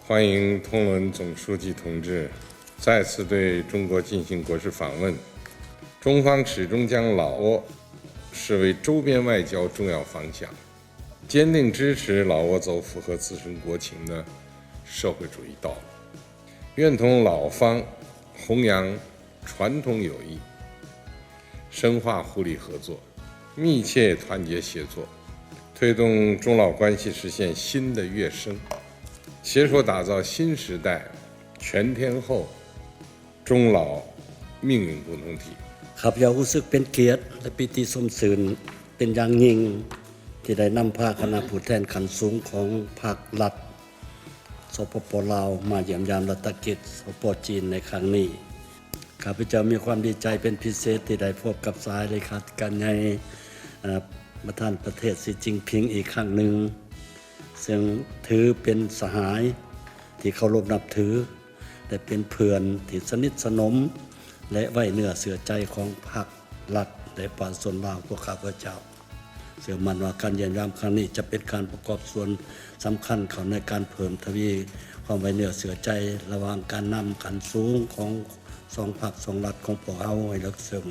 欢迎通伦总书记同志再次对中国进行国事访问。中方始终将老挝视为周边外交重要方向，坚定支持老挝走符合自身国情的社会主义道路，愿同老方弘扬传统友谊，深化互利合作，密切团结协作，推动中老关系实现新的跃升，携手打造新时代全天候中老命运共同体。 ຂ້າພະເຈົ້າຮູ້ສຶກເປັນກຽດ ແລະ ປີຕິຊົມຊື່ນເປັນຢ່າງຍິ່ງ ທີ່ໄດ້ນຳພາຄະນະຜູ້ແທນຂັ້ນສູງຂອງພັກລັດ ສປປ ລາວ ມາຢ້ຽມຢາມລັດຖະກິດ ສປ ຈີນ ໃນຄັ້ງນີ້. ຂ້າພະເຈົ້າມີຄວາມດີໃຈເປັນພິເສດທີ່ໄດ້ພົບກັບສະຫາຍເລຂາທິການໃຫຍ່ ເອີ ປະທານປະເທດ ຊີ ຈິ້ນຜິງ ອີກຄັ້ງໜຶ່ງ ເຊິ່ງຖືເປັນສະຫາຍທີ່ເຄົາລົບນັບຖື ແລະ ເປັນເພື່ອນທີ່ສະໜິດສະໜົມ ແລະ ໄວ້ເນື້ອເຊື່ອໃຈຂອງພັກລັດ ແລະ ປະຊາຊົນລາວ. ພວກຂ້າພະເຈົ້າເຊື່ອໝັ້ນວ່າການຢ້ຽມຢາມຄັ້ງນີ້ຈະເປັນການປະກອບສ່ວນສຳຄັນເຂົ້າໃນການເພີ່ມທະວີຄວາມໄວ້ເນື້ອເຊື່ອໃຈລະຫວ່າງການນຳຂັ້ນສູງຂອງສອງພັກສອງລັດຂອງພວກເຮົາໃຫ້ເລິກເຊິ່ງ.